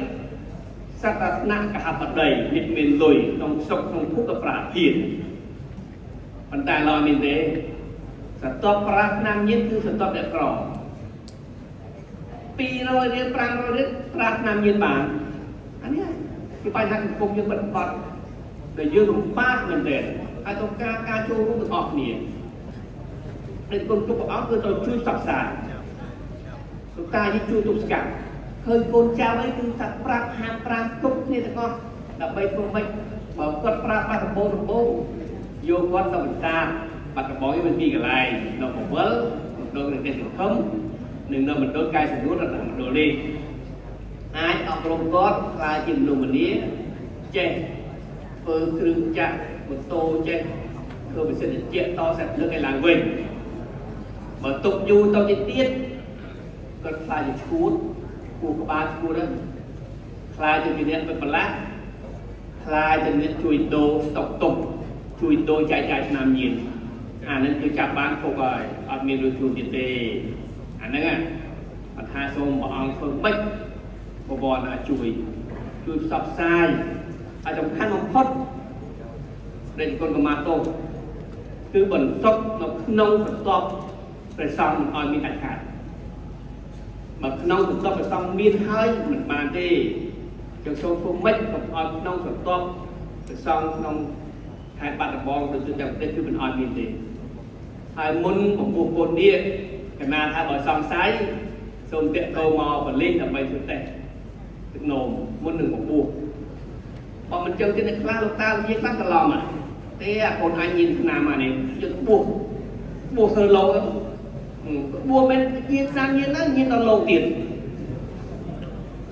សត្វតែថ្នាក់កហបតីអ្នកមានលុយក្នុងស្រុកក្នុងភូមិក៏ប្រើភៀនប៉ុន្តែឡើយមានទេសតបប្រើឆ្នាំញៀនគឺសតបអ្នកក្រ200រៀល500រៀលប្រើឆ្នាំញៀនបានអានេះគឺបញ្ហាសង្គមយើងបិទបាត់ដែលយើងលំបាកមែនទែនហើយต้องការការចូលរួមទាំងអស់គ្នាដែលគុណគ្រប់ព្រះអង្គគឺត្រូវជួយផ្សព្វផ្សាយលោកតាយើងជួយទប់ស្កាត់ឃើញកូនចៅអីគឺថាប្រាប់ហាមប្រាមគ្រប់គ្នាទាំងអស់ដើម្បីធ្វើម៉េចបើគាត់ប្រើប្រាស់ដំបូងដំបូងយកគាត់ទៅបន្សាបបាត់ដំបងនេះមានពីរកន្លែងនៅពវលមណ្ឌលនៃសង្គមនិងនៅមណ្ឌលកាយសម្រួលរដ្ឋមណ្ឌលនេះអាចអប់រំគាត់ក្លាយជាមនុស្សម្នាចេះធ្វើគ្រឿងចក្រម៉ូតូចេះធ្វើប្រសិទ្ធជាតិតសាច់លើកឲ្យឡើងវិញបើទុកយូរទៅទៀតទៀតគាត់ខ្លាចជាឈួតគូក្បាលឈួតហ្នឹងខ្លាចជាអ្នកបិទប្រឡាស់ខ្លាចជាអ្នកជួយដូរស្តុកទុកជួយដូរចែកចាយឆ្នាំញៀនអាហ្នឹងគឺចាប់បានពុកហើយអត់មានរួចខ្លួនទៀតទេអាហ្នឹងអត់ថាសូមព្រះអង្គធ្វើម៉េចបវរណាជួយជួយផ្សព្វផ្សាយហើយសំខាន់បំផុតដែលគុណកម្មាទោសគឺបន្សុទ្ធនៅក្នុងបន្ទាប់ព្រះសង្ឃមិនឲ្យមានដាច់ខាតបើក្នុងបន្ទាប់ព្រះសង្ឃមានហើយមិនបានទេចឹងសូមធ្វើម៉េចកុំឲ្យក្នុងបន្ទាប់ព្រះសង្ឃក្នុងខេត្តបាត់ដំបងដូចទូទាំងប្រទេសគឺមិនឲ្យមានទេហើយមុនបំពោះកូននេះកណាថាបើសង្ស័យសូមតាក់ទងមកបលិសដើម្បីធ្វើតេស្តទឹកនោមមុននឹងបំពោះបើមិនចឹងទេអ្នកខ្លះលោកតាវិជាខ្លះច្រឡំទេអាកូនអញញៀនឆ្នាំអានេះយកបួសបួសធ្វើលោកបួសមិនញៀនឆ្នាំញៀនហ្នឹងញៀនដល់លោកទៀត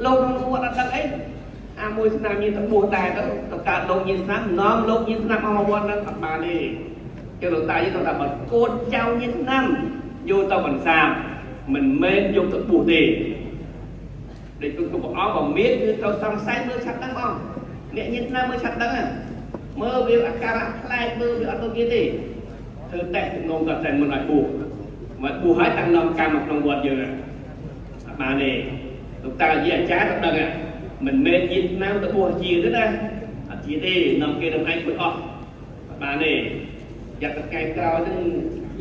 លោកក្នុងវត្តអត់ដឹងអីអាមួយឆ្នាំញៀនទៅបួសដែរទៅទៅកើតលោកញៀនឆ្នាំនាំលោកញៀនឆ្នាំអស់មកវត្តហ្នឹងអត់បានទេចឹងលោកតាយើងគាត់ថាបើកូនចៅញៀនឆ្នាំយកទៅបន្សាបមិនមែនយកទៅបួសទេដូចគុណព្រះអង្គបើមានគឺត្រូវសង្ស័យមើលឆាប់ដឹងបងអ្នកញៀនឆ្នាំមើលឆាប់ដឹងមើលវាអាការៈប្លែកមើលវាអត់ដូចគេទេធ្វើតេស្តទំនងគាត់តែមុនឲ្យបួសមកបួសហើយតាំងនាំកម្មមកក្នុងវត្តយើងអត់បានទេលោកតាយាអាចារ្យក៏ដឹងមិនមែនញៀនឆ្នាំទៅបួសជាទេណាអត់ជាទេនាំគេនឹងឯងគួយអស់អត់បានទេយ៉ាត់ថ្ងៃក្រោយហ្នឹង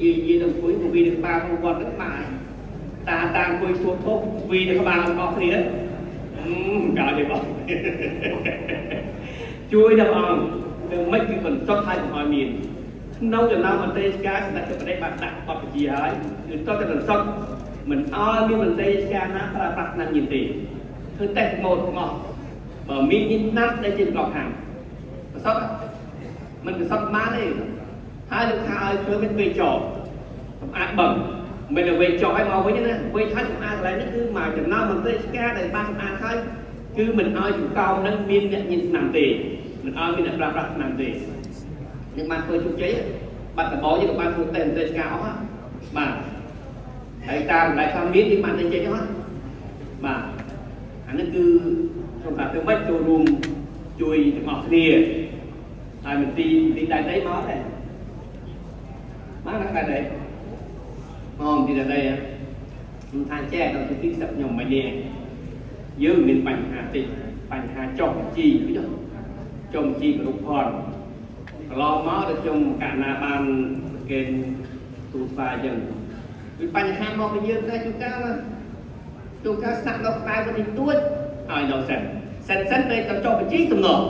យាយយាយទៅអង្គុយទៅវីនៅក្បាលក្នុងវត្តហ្នឹងបានតាតាអង្គុយសួរធុកវីនៅក្បាលអស់គ្នាកើតទេបងជួយដល់អង្គនឹងមិនគឺបន្សុទ្ធឲ្យកុំឲ្យមានក្នុងចំណោមមន្ត្រីការសម្ដេចប្រទេសបានដាក់បទបញ្ជាហើយគឺតតែបន្សុទ្ធមិនឲ្យមានមន្ត្រីការណាប្រើប្រាស់ឆ្នាំញៀនទេធ្វើតេស្តម៉ូតមក បើមានញៀនណាត់ដែលជាក្របខ័ណ្ឌប្រសពមិនប្រសពបានទេហើយលោកថាឲ្យធ្វើមានវេចោសម្អាតបឹងមិនតែវេចោឲ្យមកវិញណាវេឲ្យសម្អាតកន្លែងនេះគឺមកចំណោមមន្ត្រីឆ្ការដែលបានសម្អាតហើយគឺមិនឲ្យចង្កោមនឹងមានអ្នកញៀនឆ្នាំទេមិនឲ្យមានអ្នកប្រើប្រាស់ឆ្នាំទេនឹងបានធ្វើជោគជ័យបាត់ដបងយើងក៏បានធ្វើតែមន្ត្រីឆ្ការអស់បាទហើយតាមដែលថាមានយើងបានតែចេញអស់បាទអានេះគឺខ្ញុំថាទៅមិនចូលរួមជួយទាំងអស់គ្នាហើយមន្ទីរមន្ទីរដែនដីមកដែរមកណាដែនដីមកមន្ទីរដែនដីខ្ញុំថាចែកដល់ទីសិបខ្ញុំមិននេះយើងមានបញ្ហាតិចបញ្ហាចុះបញ្ជីចុះចុះបញ្ជីគ្រប់ផលកន្លងមកដល់ខ្ញុំកាលណាបានប្រកេនទូផ្សាយអញ្ចឹងវាបញ្ហាមកពីយើងដែរជួនកាលណាជួនកាលស្នាក់នៅក្បែរវិញទួចឲ្យដល់សិនសិនសិនពេលទៅចុះបញ្ជីទំនាស់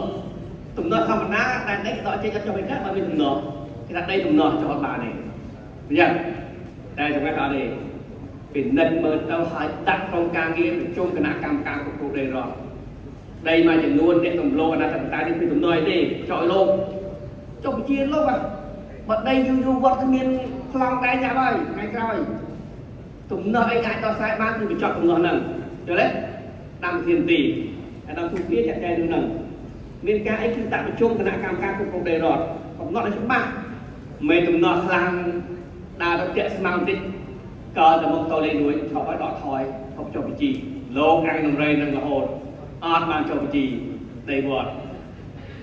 ទំនាស់ធម្មតាតែដីក៏ដកចេញអត់ចុះវិញដែរបើមានទំនាស់គេថាដីទំនាស់ចុះអត់បានទេអញ្ចឹងតែចំណែកអត់ទេពិនិត្យមើលទៅឲ្យដាក់ក្រុមការងារប្រជុំគណៈកម្មការគ្រប់គ្រងដីរដ្ឋដីមួយចំនួនអ្នកទំលោអនាធិបតេយ្យនេះពីទំនាស់អីទេចុះឲ្យលោកចុះបញ្ជីលោកอ่ะបើដីយូរយូរវត្តគ្មានប្លង់ដែរចាប់ហើយថ្ងៃក្រោយទំនាស់អីអាចដោះស្រាយបានគឺបញ្ចប់ទំនាស់ហ្នឹងយល់ទេតាមធានទីហើយដល់ទូគាចាត់ចែងរឿងហ្នឹងមានការអីគឺដាក់ប្រជុំគណៈកម្មការគ្រប់គ្រងដីរដ្ឋកំណត់ឲ្យច្បាស់មិនទំនាស់ខ្លាំងដើរទៅតាក់ស្មៅបន្តិចក៏ទៅមុខតលេខមួយឈប់ឲ្យដកថយឈប់ចុះបញ្ជីលោកអង្គនំរៃនឹងរហូតអត់បានចុះបញ្ជីដីវត្ត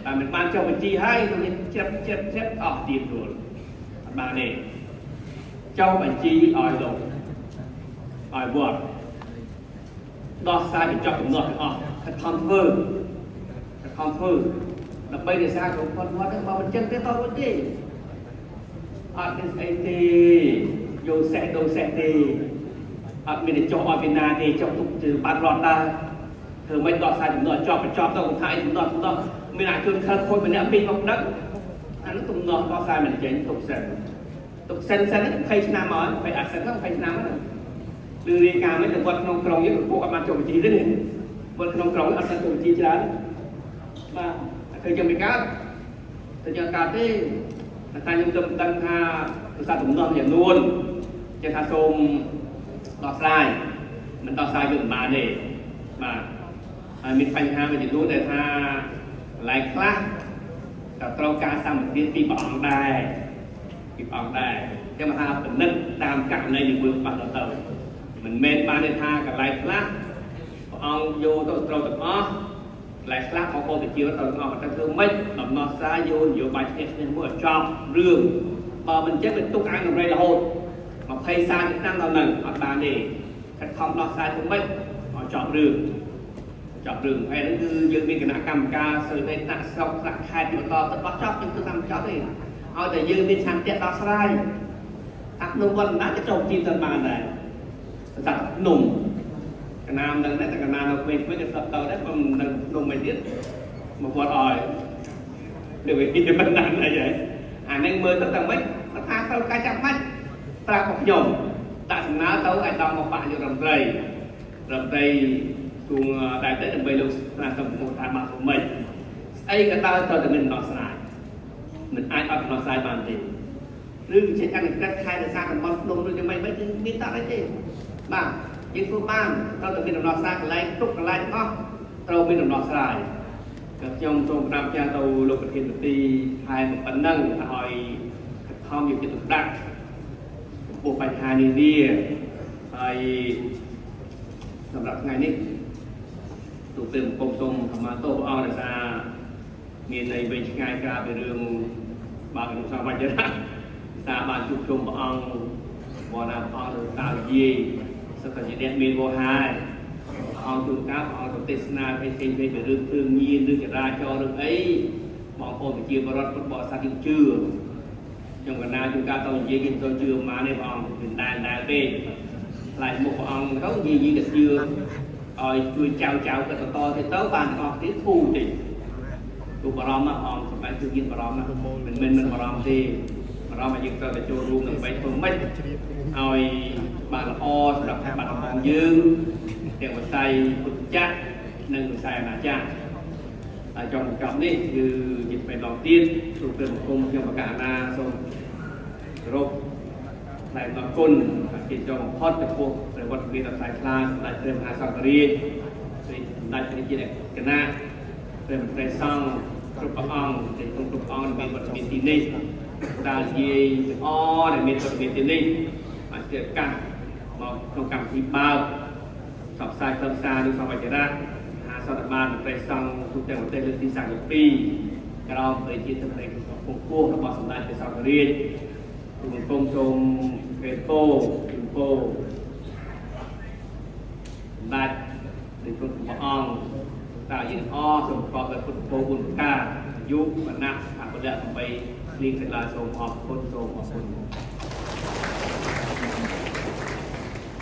តែមិនបានចុះបញ្ជីហើយមានជ្រាបជ្រាបជ្រាបអស់ទៀតរួលអត់បានទេចុះបញ្ជីឲ្យលោកឲ្យវត្តដោះស្រាយបញ្ចប់ទំនាស់ទាំងអស់ខិតខំធ្វើខិតខំធ្វើដើម្បីរក្សាគ្រប់ផលវត្តហ្នឹងបើមិនចឹងទេតរួចទេអត់មានស្អីទេយកសេះដូរសេះទេអត់មានតែចុះឲ្យពីណាទេចុះទុកជាបាត់រត់ដែរធ្វើមិនដោះស្រាយទំនាស់ចប់បញ្ចប់ទៅកុំថាអីទំនាស់ទំនាស់មានអាជនខិលខូចម្នាក់ពីរមកដឹងអានោះទំនាស់ដោះស្រាយមិនចេញទុកសិនទុកសិនសិន20ឆ្នាំមក20អាសិន20ឆ្នាំហ្នឹងឬរាយការណ៍មិនទៅវត្តក្នុងក្រុងយើងពួកអត់បានចុះបញ្ជីទេវត្តក្នុងក្រុងអត់បានចុះបញ្ជីច្រើនបាទធ្វើយ៉ាងមិនកើតទៅយ៉ាងកើតទេតែខ្ញុំទៅដឹងថាភាសាទំនាស់ចំនួនចេះថាសូមដោះស្រាយមិនដោះស្រាយគឺមិនបានទេបាទហើយមានបញ្ហាមួយចំនួនដែលថាកន្លែងខ្លះក៏ត្រូវការសម្បទានពីព្រះអង្គដែរពីព្រះអង្គដែរចឹងមកថាពិនិត្យតាមករណីនីមួយៗបាត់ទៅមិនមែនបានន័យថាកន្លែងខ្លះព្រះអង្គយកទៅត្រូវទាំងអស់កន្លែងខ្លះបងប្អូនប្រជាពលរដ្ឋត្រូវទាំងអស់តែធ្វើម៉េចដំណោះស្រាយយកនយោបាយឈ្នះឈ្នះមួយឲ្យចប់រឿងបើមិនចឹងវាទុកអាងដំរីរហូត20 30ឆ្នាំដល់នឹងអត់បានទេខិតខំដោះស្រាយធ្វើម៉េចឲ្យចប់រឿងចប់រឿងហើយហ្នឹងគឺយើងមានគណៈកម្មការសិល្បៈថ្នាក់ស្រុកថ្នាក់ខេត្តបន្តទៅអត់ចប់យើងធ្វើតាមចប់ទេឲ្យតែយើងមានឆន្ទៈដោះស្រាយថាក្នុងវត្តណាក៏ចូលជីទៅបានដែរសត្វភ្នំកណាមនឹងដែរតែកណាមនៅក្មេងៗក៏ស្ដាប់ទៅដែរបើមិននឹងភ្នំអីទៀតមកវត្តឲ្យវាវាមិនណាស់អីហើយអានេះមើលទៅតែមិនគាត់ថាត្រូវការចាំបាច់ប្រាប់មកខ្ញុំដាក់សំណើទៅឲ្យដល់មកបាក់យករដ្ឋមន្ត្រីរដ្ឋមន្ត្រីទូងដែរទៅដើម្បីលោកស្នើសុំមកថាបាក់ធ្វើម៉េចស្អីក៏ដោយត្រូវតែមានដំណោះស្រាយមិនអាចអត់ដំណោះស្រាយបានទេឬជាអនុក្រឹត្យខែរក្សាតំបន់ភ្នំឬយ៉ាងម៉េចមិនគឺមានតអីទេបាទយើងធ្វើបានត្រូវតែមានដំណោះស្រាយកន្លែងគ្រប់កន្លែងអស់ត្រូវមានដំណោះស្រាយក៏ខ្ញុំសូមប្រាប់ចាស់ទៅលោកប្រធានមន្ទីរថែមប៉ុណ្ណឹងឲ្យខិតខំយកចិត្តទុកដាក់ចំពោះបញ្ហានេះនេះហើយសម្រាប់ថ្ងៃនេះទូពេលបង្គំសូមខមាទោសព្រះអង្គដោយសារមានន័យវែងឆ្ងាយក្រៅពីរឿងបើកអនុស្សាវរីយ៍ណាសារបានជួបជុំព្រះអង្គវណ្ណាព្រះអង្គទៅតានិយាយសិតតែជាអ្នកមានវោហារព្រះអង្គជួនកាលព្រះអង្គទៅទេសនាផ្សេងៗពីរឿងគ្រឿងញៀនរឿងចរាចរណ៍រឿងអីបងប្អូនប្រជាពលរដ្ឋពុទ្ធបរិស័ទយើងជឿខ្ញុំកណាជួនកាលទៅនិយាយគេទៅជឿមកនេះព្រះអង្គមិនដែលដែលទេខ្លាចមុខព្រះអង្គទៅនិយាយក៏ជឿឲ្យជួយចៅចៅក៏បន្តទៀតទៅបានទាំងអស់គ្នាធូរតិចទូបារម្ភណាអង្គសម្រាប់គឺមានបារម្ភណាមិនមែនមិនបារម្ភទេបារម្ភឲ្យយើងត្រូវតែចូលរួមដើម្បីធ្វើម៉េចឲ្យបានល្អសម្រាប់បាត់ដំបងយើងទាំងវិស័យពុទ្ធចក្រនិងវិស័យអាណាចក្រ ហើយចង់បញ្ចប់នេះគឺជាពេលដងទៀតទូព្រះបង្គំខ្ញុំប្រកាសណាសូមគោរពថ្លែងអរគុណជាចុងបំផុតចំពោះព្រះវត្តមានដ៏ថ្លៃថ្លាសម្ដេចព្រះមហាសង្ឃរាជសម្ដេចព្រះជាគណៈព្រះមន្ត្រីសង្ឃគ្រប់ព្រះអង្គដែលគ្រប់ព្រះអង្គដែលមានវត្តមានទីនេះដែលនិយាយទាំងអស់ដែលមានវត្តមានទីនេះបានជាឱកាសមកក្នុងកម្មវិធីបើកផ្សព្វផ្សាយខ្លឹមសារឬសម្វចរៈមហាសន្និបាតមន្ត្រីសង្ឃទូទាំងប្រទេសលើកទី32ក្រោមព្រះជាធិបតីពងពោះរបស់សម្ដេចព្រះសង្ឃរាជទូបង្គំសូមគេពោជូនពោសម្ដេចដោយគុណព្រះអង្គតើយើងអស់សូមប្រកបដោយពុទ្ធពោ4ប្រការអាយុវណ្ណៈអបលៈ8ភ្លៀងសិលាសូមអរគុណសូមអរគុណ។